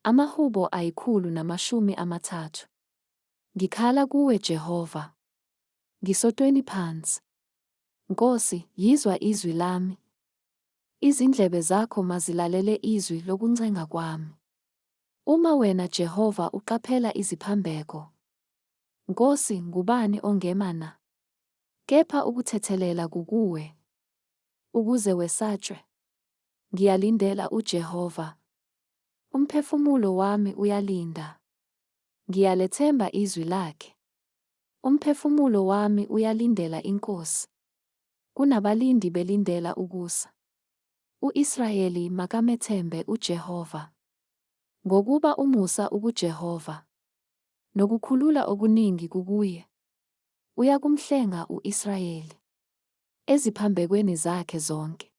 Amahubo 130. Ngikhala kuwe Jehova. Ngisotweni phansi. Nkosi, yizwa izwi lami. Izindlebe zakho mazilalele izwi lokuncenga kwami. Uma wena Jehova uqaphela iziphambeko, Nkosi, ngubani ongema na? Kepha ukuthethelela kukuwe, ukuze wesatshwe. Ngiyalindela uJehova. Umphefumulo wami uyalinda. Ngiyalethemba izwi lakhe. Umphefumulo wami uyalindela iNkosi. Kunabalindi belindela ukusa. U-Israyeli makamethembe uJehova. Ngokuba umusa ukuJehova. Nokukhulula okuningi kukuye. Uyakumhlenga u-Israyeli. Eziphambekweni zakhe zonke.